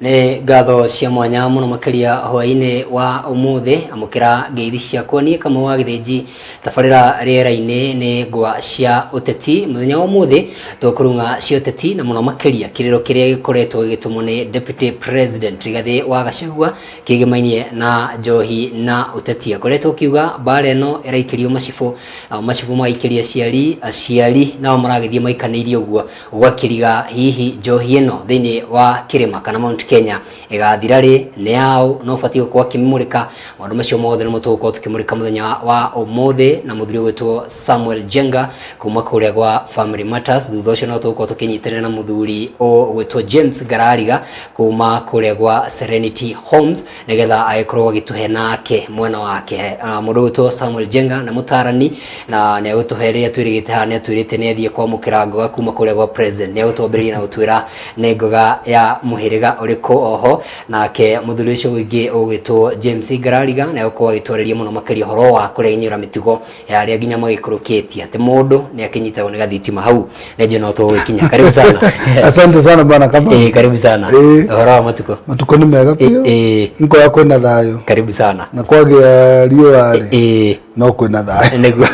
Nĩ ngatho cia mwanya mũno makĩria hwaĩ-inĩ wa ũmũthĩ. Amũkĩra ngeithi ciakwa niĩ Kamau wa Gĩthĩnji. Tabarĩra rĩera-inĩ nĩ ngwa cia ũteti. Mũthenya wa ũmũthĩ tũkũrung'a cia ũteti na mũno makĩria kĩrĩro kĩrĩa gĩkoretwo gĩgĩtũmwo nĩ Deputy President Rigathĩ wa Gachagua kĩgĩmainie na njohi na ũteti. Akoretwo akiuga mbara ĩno ĩraikĩrio macibũ, nao macibũ magaikĩria aciari, aciari nao maragĩthiĩ maikanĩirie ũguo. Ũgakĩriga hihi njohi ĩno thĩinĩ wa kĩrĩma kana Mount Kenya ĩgathira rĩ, nĩ yaũ, no ũbatiĩ gũkorwo akĩmĩmũrĩka. Maũndũ macio mothe nĩmo tũgũkorwo tũkĩmũrĩka mũthenya wa ũmũthĩ na mũthuri ũgwĩtwo Samuel Njenga kuma kũrĩa gwa Family Matters. Thutha ũcio no tũgũkorwo tũkĩnyitanĩra na mũthuri ũgwĩtwo James Ngarariga kuma kũrĩa gwa Serenity Homes nĩgetha agĩkorwo agĩtũhe nake mwena wake. Mũndũ ũgwĩtwo Samuel Njenga nĩ mũtarani na nĩ egũtũhe rĩrĩa twĩrĩgĩte haha, nĩ atwĩrĩte nĩ athiĩ kwamũkĩra ngoga kuma kũrĩa gwa president. Nĩ egũtwambĩrĩria na gũtwĩra nĩ ngoga ya mũhĩrĩga ũrĩkũ. Oho nake mũthuri ũcio ũngĩ ũgwĩtwo James Ngarariga nĩ egũkorwo agĩtwarĩria mũno makĩria ũhoro wa kũregenyũra mĩtugo ya arĩa nginya magĩkũrũkĩtie atĩ mũndũ nĩ akĩnyitagwo nĩ gathitima hau. Nĩ njũĩ no tũgũgĩkinya. Karibu sana. Asante sana bwana Kamau. Karibu sana. Ũhoro wa matukũ? Matukũ nĩ mega biũ. Nkoya kwĩna thayũ. Karibu sana. Na kwagĩa riũa rĩ, no kwĩna thayũ. Nĩguo.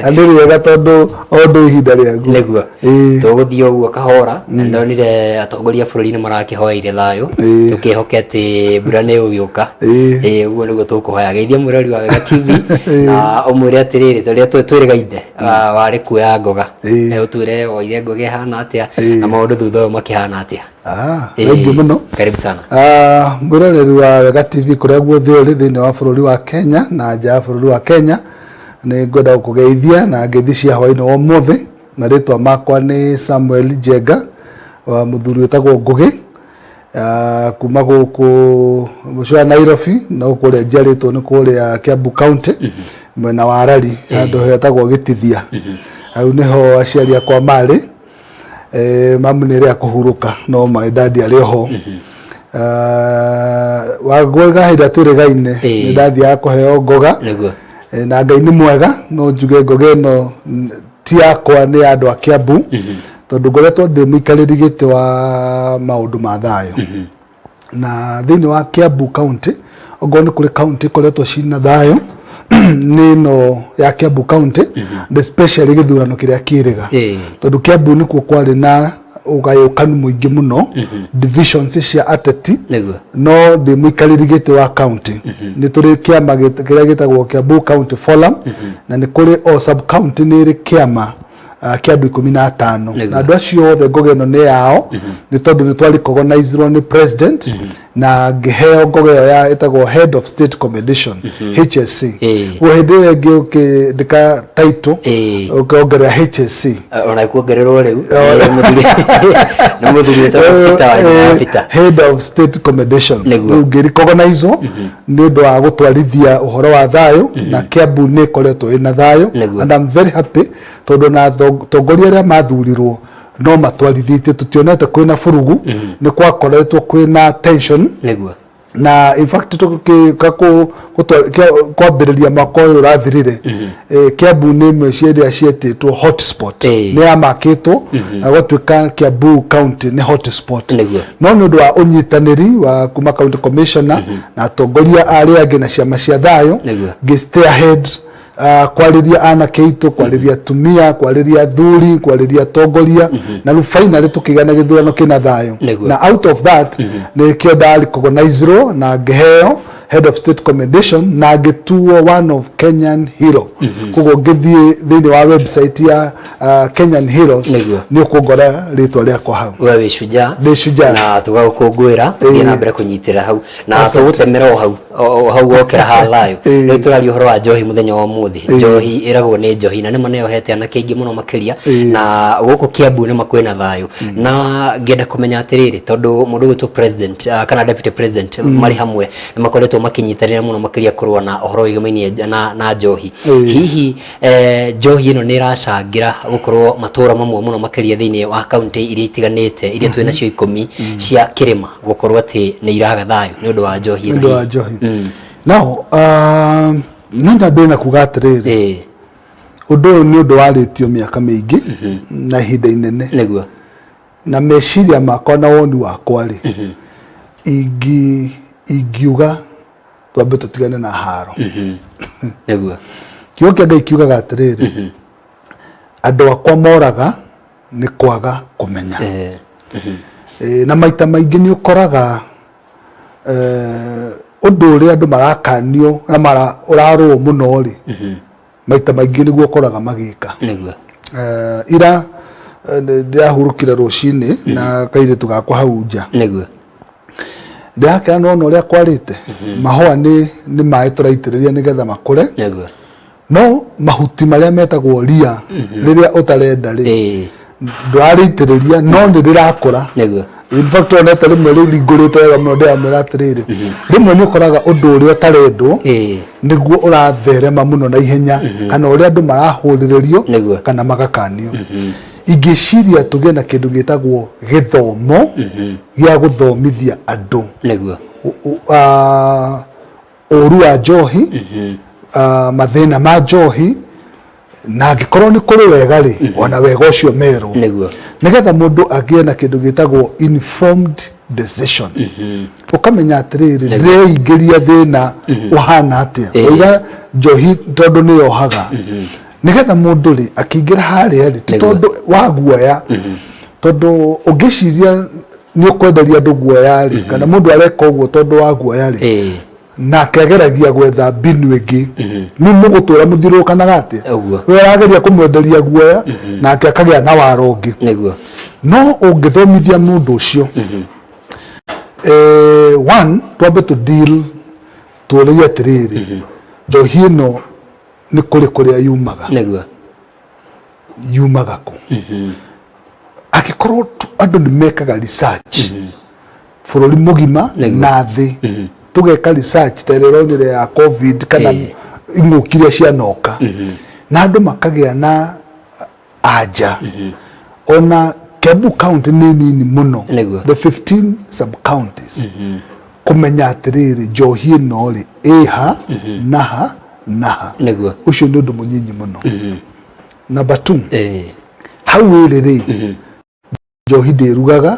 Na nĩ rĩega tondũ o ũndũ ihinda rĩaguo. Nĩguo. Tũgũthiĩ ũguo kahora. Na ndonire atongoria a bũrũri nĩ marakĩhoeire thayũ. Tũkĩhoke atĩ mbura nĩ ĩgũgĩũka. Ũguo nĩguo tũkũhoya. Geithia mwĩrori wa Wega TV na ũmwĩre atĩrĩrĩ, tũrĩa twĩrĩgainde warĩ kuoya ngoga. Ũtwĩre woire ngoga ĩhana atĩa na maũndũ thutha ũyũ makĩhana atĩa. Thengiũ mũno. Karibu sana. Mwĩroreri wa Wega TV kũrĩa guothe ũrĩ thĩinĩ wa bũrũri wa Kenya na nja ya bũrũri wa Kenya, nĩ ngwenda gũkũgeithia na ngeithi cia hwainĩ wa ũmũthĩ. Marĩtwa makwa nĩ Samuel Njenga, wa mũthuri wĩtagwo Ngũgĩ, kuma gũkũ mũciĩ wa Nairobi, no kũrĩa njiarĩtwo nĩ kũrĩa Kiambu County, mwena wa Rari, handũ hetagwo Gĩtithia. Hau nĩho aciari akwa marĩ. Mamu nĩ ĩrĩa kũhurũka no my dad arĩ oho. Wagwega hĩndĩ ĩrĩa twĩrĩgaine nĩ ndathiaga kũheo ngoga. Na Ngai nĩ mwega, no njuge ngoga ĩno ti yakwa, nĩ ya andũ a Kiambu, tondũ ngoretwo ndĩ mũikarĩri gĩtĩ wa maũndũ ma thayũ. Na thĩinĩ wa Kiambu County, okorwo nĩ kũrĩ county ikoretwo cina thayũ, nĩ ĩno ya Kiambu County, and especially gĩthurano kĩrĩa kĩrĩga, tondũ Kiambu nĩkuo kwarĩ na ũgayũkanu mũingĩ mũno, divisions cia ateti. No ndĩ mũikarĩri gĩtĩ wa county, nĩ tũrĩ kĩama kĩrĩa gĩtagwo Kiambu County Forum, na nĩ kũrĩ o sub county nĩ ĩrĩ kĩama kĩa andũ 15. Na andũ acio othe ngoga ĩno nĩ yao, nĩ tondũ nĩ twarecognizirwo nĩ president na ngĩheo ngoga ĩyo ya ĩtagwo Head of State Commendation, HSC. Koguo hĩndĩ ĩyo ĩngĩ ũkĩndĩka title ũkĩongerera HSC. Ona kuongererwo rĩu nĩ mũthuri, nĩ mũthuri wĩtagwo Peter Wanjira Peter. Head of State Commendation. Nĩguo. Rĩu ngĩrecognizwo nĩ ũndũ wa gũtwarithia ũhoro wa thayũ, na Kiambu nĩ ĩkoretwo ĩna thayũ. And I'm very happy tondũ na atongoria arĩa mathurirwo no matwarithĩtie, tũtionete kwĩna burugu. Nĩ kwakoretwo kwĩna tension. Na in fact tũgĩka kwambĩrĩria mwaka ũyũ ũrathirire, Kiambu nĩ ĩmwe cia iria cietĩtwo hotspot. Nĩ yamakĩtwo na gwatuĩka Kiambu County nĩ hotspot. No nĩ ũndũ wa ũnyitanĩri wa kuma county commissioner na atongoria arĩa angĩ na ciama cia thayũ, ngĩ stay ahead kwarĩria anake aitũ, kwarĩria atumia, kwarĩria athuri, kwarĩria atongoria, na rĩu finally tũkĩgĩa na gĩthurano kĩna thayũ. Na out of that nĩkĩo ndarecognizirwo na ngĩheo Head of State Commendation na ngĩtuo one of Kenyan hero. Koguo ngĩthiĩ thĩinĩ wa website ya Kenyan Heroes, nĩ ũkũngora rĩtwa rĩakwa hau. We wĩ shujaa. Ndĩ shujaa. Na tũgagũkũngũĩra. Thiĩ na mbere kũnyitĩrĩra hau na tũgũtemera o hau, o hau wokĩra ha thayũ. Rĩu tũraria ũhoro wa njohi mũthenya wa ũmũthĩ. Njohi ĩragwo nĩ njohi na nĩma nĩyohete anake aingĩ mũno makĩria, na gũkũ Kiambu nĩma kwĩna thayũ. Na ngĩenda kũmenya atĩrĩrĩ, tondũ mũndũ ũgwĩtwo president kana deputy president marĩ hamwe nĩ makoretwo makĩnyitanĩra mũno makĩria kũrũa na ũhoro wĩgĩmainie na njohi. Hihi njohi ĩno nĩ ĩracangĩra gũkorwo matũra mamwe mũno makĩria thĩinĩ wa kaunti iria itiganĩte iria twĩ nacio 10 cia kĩrĩma gũkorwo atĩ nĩ iraga thayũ nĩ ũndũ wa njohi ĩno Nĩ ũndũ wa hihi? njohi. Now no nyambĩrĩrie na kuga atĩrĩrĩ, ũndũ ũyũ nĩ ũndũ warĩtio mĩaka mĩingĩ na ihinda inene. Na meciria makwa na woni wakwa rĩ, Ingi ingiuga twambe tũtigane na haro. Nĩguo. Kiugo kĩa Ngai kiugaga atĩrĩrĩ, andũ akwa moraga nĩ kwaga kũmenya. Na maita maingĩ nĩ ũkoraga ũndũ ũrĩa andũ marakanio na ũrarũo mũno rĩ, maita maingĩ nĩguo ũkoraga magĩka. Nĩguo. Ira ndĩrahurũkire rũcinĩ na kairĩtu gakwa hau nja. Nĩguo. Ndĩrakena nona ũrĩa kwarĩte. Mahũa nĩ maĩ tũraitĩrĩria nĩgetha makũre. Nĩguo. No mahuti marĩa metagwo ria rĩrĩa ũtarenda rĩ, ndũrarĩitĩrĩria no nĩ rĩrakũra. Nĩguo. In fact onete rĩmwe rĩu ringũrĩte wega mũno, ndĩramwĩra atĩrĩrĩ, rĩmwe nĩ ũkoraga ũndũ ũrĩa ũtarendwo nĩguo ũratherema mũno na ihenya, kana ũrĩa andũ marahũrĩrĩrio kana magakanio. Ingĩciria tũgĩe na kĩndũ gĩtagwo gĩthomo gĩa gũthomithia andũ Nĩguo. Ũru wa njohi, mathĩna ma njohi, na angĩkorwo nĩ kũrĩ wega rĩ, ona wega ũcio merwo, Nĩguo. Nĩgetha mũndũ agĩe na kĩndũ gĩtagwo informed decision, ũkamenya atĩrĩrĩ, ndĩreingĩria thĩna ũhana atĩa. Waiga njohi tondũ nĩ yohaga, nĩgetha mũndũ rĩ akĩingĩra harĩa rĩ, ti tondũ wa guoya, tondũ ũngĩciria nĩ ũkwenderia andũ guoya rĩ, kana mũndũ areka ũguo tondũ wa guoya rĩ, nake ageragia gwetha mbinu ĩngĩ, rĩu mũgũtũra mũthiũrũrũkanaga atĩa? Ũguo. We arageria kũmwenderia guoya, nake akagĩa na waro ũngĩ. Nĩguo. No ũngĩthomithia mũndũ ũcio, one, twambe tũ deal, tũũrĩrie atĩrĩrĩ, njohi ĩno nĩ kũrĩ kũrĩa yumaga? Nĩguo. Yumaga kũ? Angĩkorwo andũ nĩ mekaga research bũrũri mũgima na thĩ, tũgeka research ta ĩrĩa ĩronire ya COVID kana ing'ũki iria cianoka, na andũ makagĩa na anja, ona Kiambu County nĩ nini mũno, the 15 sub counties, kũmenya atĩrĩrĩ, njohi ĩno rĩ ĩha na ha na ha. Ũcio nĩ ũndũ mũnyinyi mũno. Number two, hau ĩrĩ rĩ, njohi ndĩrugaga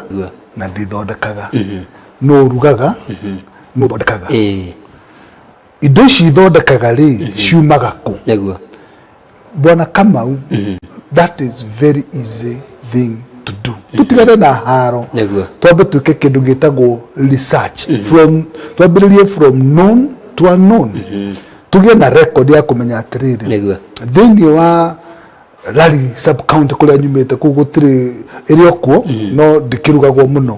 na ndĩthondekaga. Nũ ũrugaga? Nũ ũthondekaga? Indo ici ithondekaga rĩ, ciumaga kũ? Nĩguo. Bwana Kamau, that is very easy thing to do. Tutigane na haro. Nĩguo. Twambe twĩke kĩndũ gĩtagwo research, from twambĩrĩrie from known to unknown, tũgĩe na record ya kũmenya atĩrĩrĩ, thĩinĩ wa Lari sub county kũrĩa nyumĩte, kũu gũtirĩ, ĩrĩ o kuo no ndĩkĩrugagwo mũno.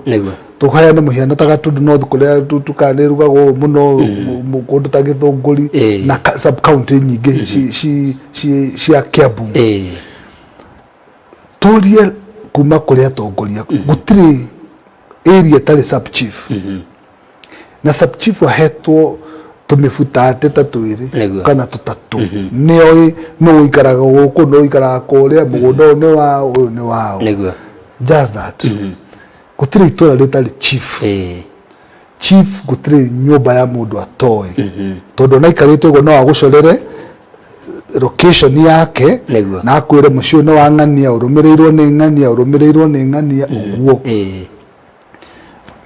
Tũheane mũhiano ta Gatundu North kũrĩa tukaga nĩ ĩrugagwo mũno, kũndũ ta Gĩthũngũri na sub county nyingĩ cia Kiambu. Tũrie kuma kũrĩ atongoria, gũtirĩ area ĩtarĩ sub chief, na sub chief ahetwo tũmĩbutate ta twĩrĩ kana tũtatũ, nĩoĩ nũ ũikaraga gũkũ, nũ ũikaraga kũrĩa, mũgũnda ũyũ nĩ wao, ũyũ nĩ wao. Just that. Gũtirĩ itũra rĩtarĩ chief. Chief gũtirĩ nyũmba ya mũndũ atoĩ, tondũ ona aikarĩte ũguo no agũcorere location yake na akwĩre mũciĩ ũyũ nĩ wa ng'ania, ũrũmĩrĩirwo nĩ ng'ania, ũrũmĩrĩirwo nĩ ng'ania, ũguo.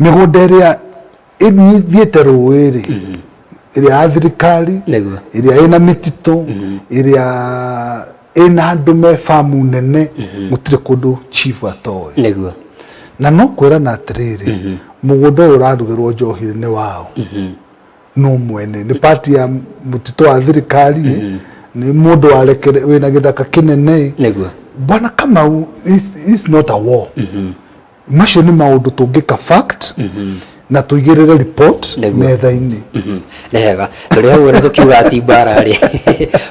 Mĩgũnda ĩrĩa ĩthiĩte rũĩ rĩ, ĩrĩa ya thirikari, ĩrĩa ĩna mĩtitũ, ĩrĩa ĩna andũ me bamu nene, gũtirĩ kũndũ chief atoĩ. Na no kwĩrana atĩrĩrĩ, mũgũnda ũyũ ũrarugĩrwo njohi nĩ wao, no mwene nĩ pati ya mũtitũ wa thirikari ĩ, nĩ mũndũ warekere wĩna gĩthaka kĩnene ĩ. Bwana Kamau, is not a war. Macio nĩ maũndũ tũngĩka fact na tũigĩrĩre report metha-inĩ. Nĩ hega tũrĩ hau na tũkiuga ati mbara rĩ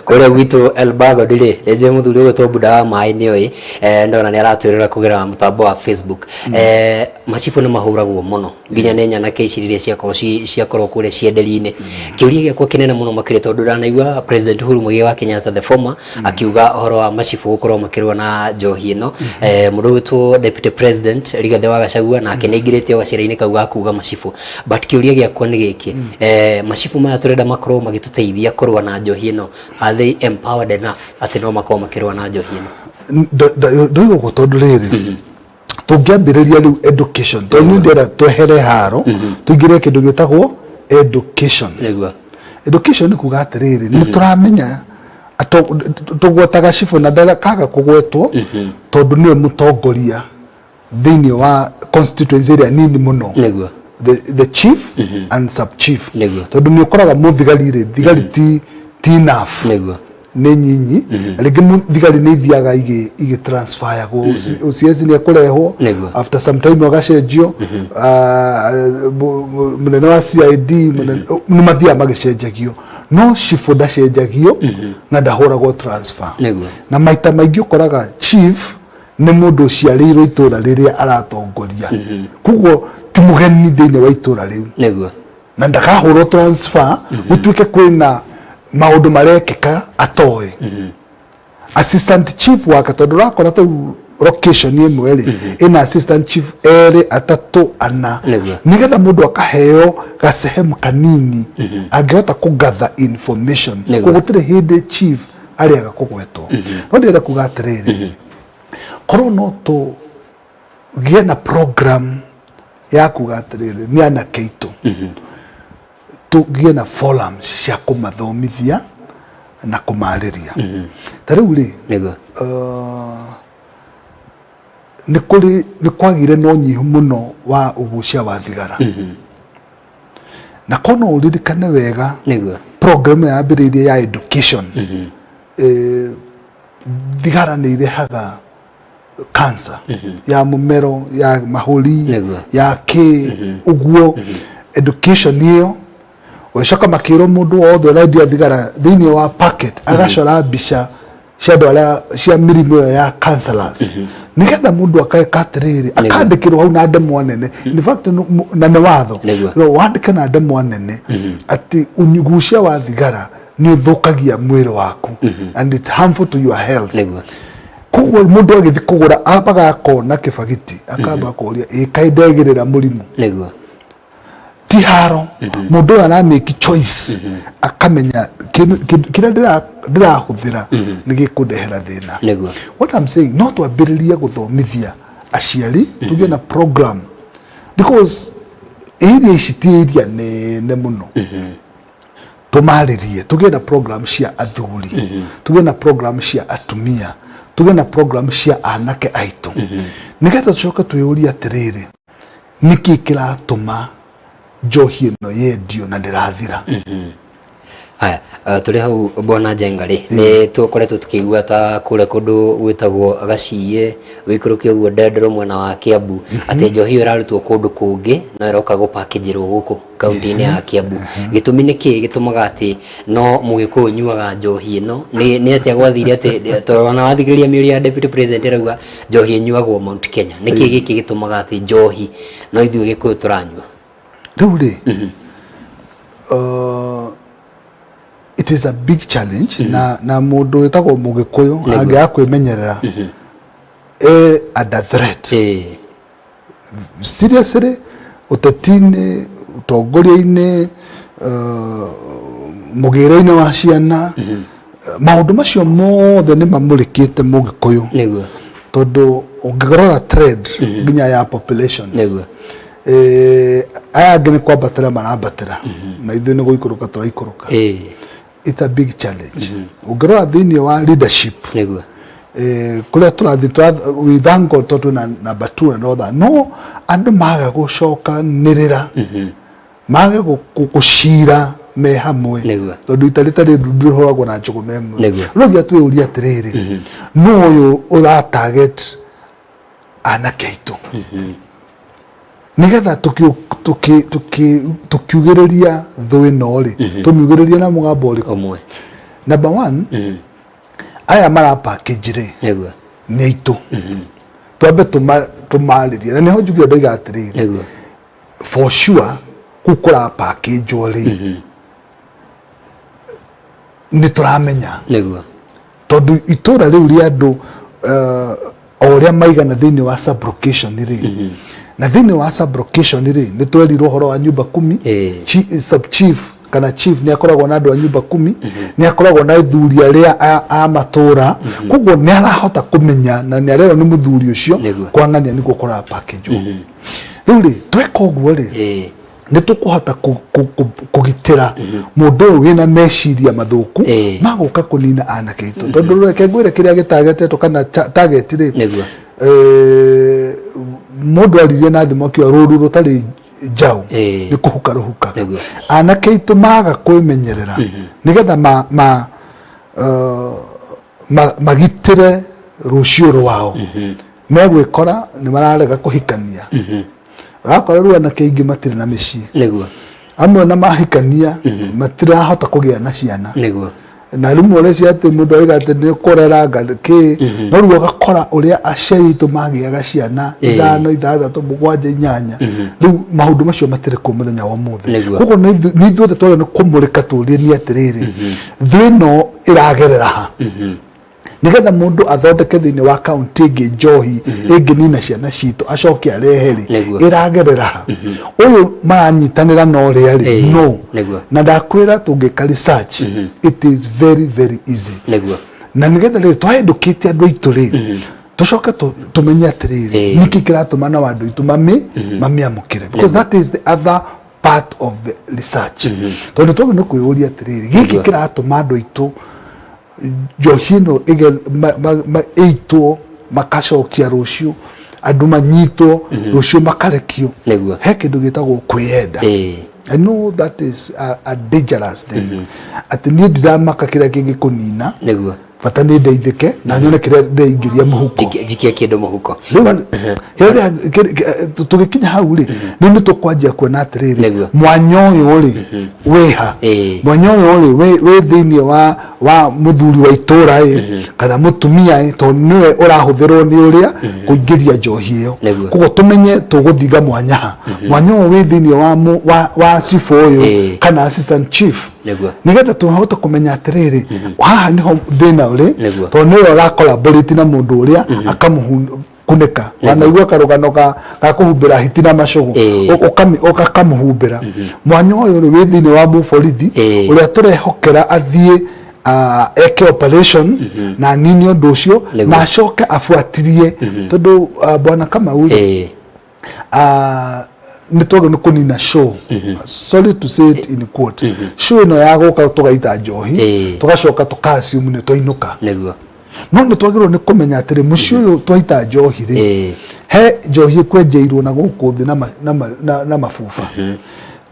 kũrĩa gwitũ Elbagon rĩ, nĩ njũĩ mũthuri ũgwĩtwo Buda wa maĩ nĩ oĩ, ndona nĩ aratwĩrora kũgerera mũtambo wa Facebook. Macibũ nĩ mahũragwo mũno nginya nĩ nyanake ici rĩrĩa ciakorwo ciakorwo kũrĩa cienderi-inĩ. Kĩũria gĩakwa kĩnene mũno makĩria, tondũ ndanaigua President Uhuru Muigai wa Kenyatta the former akiuga ũhoro wa macibũ gũkorwo makĩrũa na njohi ĩno, mũndũ ũgwĩtwo Deputy President Rigathĩ wa Gachagua nake nĩ aingĩrĩte o gacĩra-inĩ kau ga kuga macibũ, but kĩũria gĩakwa nĩ gĩkĩ, macibũ maya tũrenda makorwo magĩtũteithia kũrũa na njohi ĩno, are they empowered enough atĩ no makorwo makĩrũa na njohi ĩno? Ndoiga ũguo tondũ rĩrĩ, Tũngĩambĩrĩria rĩu education, tondũ niĩ ndĩrenda twehere haro, tũingĩre kĩndũ gĩtagwo education. Education nĩ kuga atĩrĩrĩ, nĩ tũramenya tũgwetaga cibũ na ndakaga kũgwetwo tondũ nĩwe mũtongoria thĩinĩ wa constituency ĩrĩa nini mũno, the chief and sub chief, tondũ nĩ ũkoraga mũthigari rĩ, thigari ti enough, nĩ nyinyi, na rĩngĩ thigari nĩ ithiaga igĩ transferagwo. OCS nĩ ekũrehwo, after some time agacenjio. Ah, mũnene wa CID, nĩ mathiaga magĩcenjagio, no cibũ ndacenjagio na ndahũragwo transfer. Na maita maingĩ ũkoraga chief nĩ mũndũ ũciarĩirwo itũra rĩrĩa aratongoria, koguo ti mũgeni thĩinĩ wa itũra rĩu, na ndakahũrwo transfer gũtuĩke kwĩna maũndũ marekĩka atoĩ. Assistant chief wake, tondũ ũrakora tau location ĩmwe rĩ, ĩna assistant chief erĩ, atatũ, ana, nĩgetha mũndũ akaheo gacehemu kanini angĩhota kũgather information. Koguo gũtirĩ hĩndĩ chief arĩaga kũgwetwo. No ndĩrenda kuga atĩrĩrĩ, korwo no tũgĩe na program ya kuga atĩrĩrĩ, nĩ anake aitũ, tũgĩe na forums cia kũmathomithia na kũmarĩria. Ta rĩu rĩ, nĩ kũrĩ nĩ kwagire na ũnyihu mũno wa ũgucia wa thigara, na korwo no ũririkane wega, program ĩyo yambĩrĩirie ya education, thigara nĩ irehaga cancer ya mũmero, ya mahũri, ya kĩ ũguo. Education ĩyo ũgĩcoka makĩrwo mũndũ wothe ũrendia thigara thĩinĩ wa packet agacora mbica cia andũ arĩa cia mĩrimũ ĩyo ya cancerous, nĩgetha mũndũ akeka atĩrĩrĩ, akandĩkĩrwo hau na ndemwa nene. In fact, na nĩ watho. No wandĩke na ndemwa nene atĩ ũgucia wa thigara nĩ ũthũkagia mwĩrĩ waku and it's harmful to your health. Koguo mũndũ agĩthiĩ kũgũra ambaga akona kĩbagiti, akamba akoria, ĩ kaĩ ndegĩrĩra mũrimũ? Ti haro, mũndũ ũyũ aramake choice, akamenya kĩrĩa ndĩrahũthĩra nĩ gĩkũndehera thĩna. What I'm saying, no twambĩrĩrie gũthomithia aciari, tũgĩe na program, because area ici ti area nene mũno. Tũmarĩrie, tũgĩe na program cia athuri, tũgĩe na program cia atumia, tũgĩe na program cia anake aitũ, nĩgetha tũcoke twĩyũrie atĩrĩrĩ, nĩkĩ kĩratũma njohi ĩno yendio na ndĩrathira? Haya, tũrĩ hau, bwana Njenga rĩ, nĩ tũkoretwo tũkĩigua ta kũrĩa kũndũ gwĩtagwo Gaciĩ, wĩikũrũke ũguo Ndendero mwena wa Kiambu, atĩ njohi ĩyo ĩrarutwo kũndũ kũngĩ no ĩroka gũpakĩnjĩrwo gũkũ kaunti-inĩ ya Kiambu. Gĩtũmi nĩ kĩĩ gĩtũmaga atĩ no Mũgĩkũyũ ũnyuaga njohi ĩno? Nĩ atĩa gwathire atĩ, tondũ ona wathikĩrĩria mĩario ya deputy president arauga njohi ĩnyuagwo Mount Kenya. Nĩ kĩĩ gĩkĩ gĩtũmaga atĩ njohi no ithuĩ Gĩkũyũ tũranyua? Rĩu rĩ, it is a big challenge, na mũndũ wĩtagwo Mũgĩkũyũ angĩaga kwĩmenyerera, e under threat seriously, ũteti-inĩ, ũtongoria-inĩ, mũgĩre-inĩ wa ciana, maũndũ macio mothe nĩ mamũrĩkĩte Mũgĩkũyũ, tondũ ũngĩrora trend nginya ya population, aya angĩ nĩ kwambatĩra marambatĩra na ithuĩ nĩ gũikũrũka tũraikũrũka. It's a big challenge. Ũngĩrora thĩinĩ wa leadership, kũrĩa tũrathiĩ, we thank God tondũ twĩna number two and all that, no andũ maga gũcokanĩrĩra, mage gũcira me hamwe, tondũ ita rĩtarĩ ndundu rĩhũragwo na njũgũma ĩmwe. Rĩu nginya twĩyũrie atĩrĩrĩ, nũ ũyũ ũra target anake aitũ, nĩgetha tũkiugĩrĩria thũ ĩno rĩ, tũmiugĩrĩrie na mũgambo ũrĩkũ? Ũmwe. Number one, aya mara package rĩ, nĩ aitũ. Twambe tũmarĩrie, na nĩho njugire ndoiga atĩrĩrĩ, for sure kũu kũra package rĩ, nĩ tũramenya, tondũ itũra rĩu rĩa andũ, o ũrĩa maigana thĩinĩ wa sublocation rĩ, na thĩinĩ wa sublocation rĩ, nĩ twerirwo ũhoro wa nyumba kumi, sub chief Kana chief nĩ akoragwo na andũ a nyumba kumi, nĩ akoragwo na athuri arĩa a matũra, koguo nĩ arahota kũmenya na nĩ arerwo nĩ mũthuri ũcio. Kwang'ania nĩkuo kũra package. Rĩu rĩ, tweka ũguo rĩ, nĩ tũkũhota kũgitĩra mũndũ ũyũ wĩna meciria mathũku magũka kũnina anake aitũ, tondũ reke ngwĩre kĩrĩa gĩtagetetwo kana target rĩ, mũndũ aririe na thimũ akiuga rũru rũtarĩ njaũ nĩ kũhuka rũhukaga. Anake aitũ maga kwĩmenyerera nĩgetha magitĩre rũciũ rwao, megwĩkora nĩ mararega kũhikania. Ũrakora rĩu anake aingĩ matirĩ na mĩciĩ. Amwe na mahikania matirahota kũgĩa na ciana. Na rĩmwe ũreciria atĩ mũndũ auga atĩ nĩ kũrera nga kĩ, no rĩu ũgakora ũrĩa aciari aitũ magĩaga ciana ithano, ithathatũ, mũgwanja, inyanya, rĩu maũndũ macio matirĩ kuo mũthenya wa ũmũthĩ. Koguo nĩ ithuothe twagĩrĩirwo nĩ kũmũrĩka tũrie nĩ atĩrĩrĩ, thĩ ĩno ĩragerera ha, nigetha mundu athondeke thiini wa kaunti ĩngĩ njohi ĩngĩnina ciana citũ acoke arehe rĩ, ĩragerera ha, ũyũ maranyitanĩra na ũrĩa rĩ, no na ndakwĩra tũngĩka research, it is very very easy. Na nigetha rĩ twaendukĩte andũ aitũ rĩ, tũcoke tũmenye atĩrĩrĩ, nĩkĩ kĩratũma na andũ aitũ mamĩamũkĩre, because that is the other part of the research, tondũ twagĩrĩirwo nĩ kwĩyũria atĩrĩrĩ, gĩkĩ kĩratũma andũ aitũ njohi ĩno ĩitwo, makacokia rũciũ, andũ manyitwo rũciũ makarekio. He kĩndũ gĩtagwo kwĩyenda. I know that is a dangerous thing. Atĩ niĩ ndiramaka kĩrĩa kĩngĩkũnina, bata nĩ ndeithĩke na nyone kĩrĩa ndeingĩria mũhuko. Njikie kĩndũ mũhuko. Rĩu kĩrĩa tũgĩkinya hau rĩ, rĩu nĩ tũkwanjia kuona atĩrĩrĩ, mwanya ũyũ rĩ wĩha, mwanya ũyũ rĩ wĩ thĩinĩ wa mũthuri wa itũra ĩ kana mũtumia ĩ, tondũ nĩwe ũrahũthĩrwo nĩ ũrĩa kũingĩria njohi ĩyo. Koguo tũmenye tũgũthinga mwanya ha, mwanya ũyũ wĩ thĩinĩ wa cibũ ũyũ kana assistant chief, nĩgetha tũhote kũmenya atĩrĩrĩ, haha nĩho thĩna ũrĩ, tondũ nĩwe ũra collaborate na mũndũ ũrĩa akamũkunĩka. Wanaigua karũgano ga kũhumbĩra hiti na macũgũ? Ũkamũhumbĩra. Mwanya ũyũ rĩ wĩ thĩinĩ wa mũborithi ũrĩa tũrehokera athiĩ eke operation na anine ũndũ ũcio, na acoke abuatirie, tondũ bwana Kamau rĩ, nĩ twagĩrĩirwo nĩ kũnina show, sorry to say it in quote, show ĩno ya gũka tũgaita njohi, tũgacoka tũka assume nĩ twainũka. No nĩ twagĩrĩirwo nĩ kũmenya atĩrĩ, mũciĩ ũyũ twaita njohi rĩ, he njohi ĩkwenjeirwo na gũkũ thĩ na mabuba.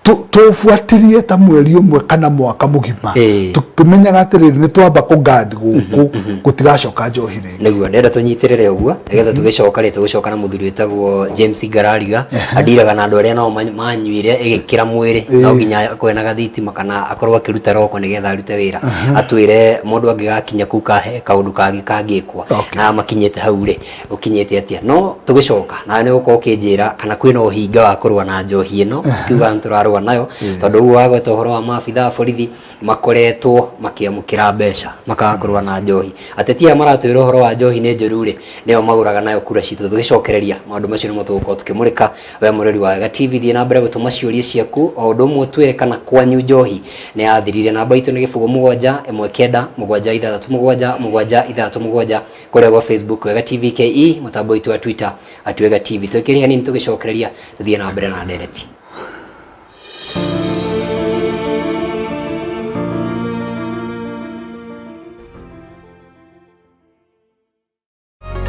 Tũbuatirie ta mweri ũmwe kana mwaka mũgima, tũkĩmenyaga atĩrĩrĩ, nĩ twamba kũgandi gũkũ gũtigacoka njohi rĩngĩ. Nĩguo ndĩrenda tũnyitĩrĩre ũguo nĩgetha tũgĩcoka rĩ, tũgĩcoka na mũthuri wĩtagwo James Ngarariga, andiraga na andũ arĩa nao manyuire ĩgĩkĩra mwĩrĩ, no nginya akorwo na gathitima kana akorwo akĩruta roko nĩgetha arute wĩra, atwĩre mũndũ angĩgakinya kũu kahe kaũndũ kangĩ kangĩkwo. Na makinyĩte hau rĩ, ũkinyĩte atĩa? No tũgĩcoka nawe nĩ ũgũkorwo ũkĩnjĩra kana kwĩna ũhinga wa kũrũa na njohi ĩno, tukiuga nĩ tũrarũa nayo, tondũ ũguo wagweta ũhoro wa maabitha a borithi makoretwo makĩamũkĩra mbeca makaga kũrũa na njohi. Ateti aya maratwĩra ũhoro wa njohi nĩ njũru rĩ, nĩo magũraga nayo kura citũ. Tũgĩcokereria maũndũ macio nĩmo tũgũkorwo tũkĩmũrĩka. We mũrori wa Wega TV, thiĩ na mbere gũtũma ciũria ciaku o ũndũ ũmwe, ũtwĩre kana kwanyu njohi nĩ yathirire. Namba itũ nĩ 071 967 767 kũrĩa gwa Facebook Wega TV KE, mũtambo witũ wa Twitter @WegaTV. Twĩkĩre hanini, tũgĩcokereria tũthiĩ na mbere na ndereti.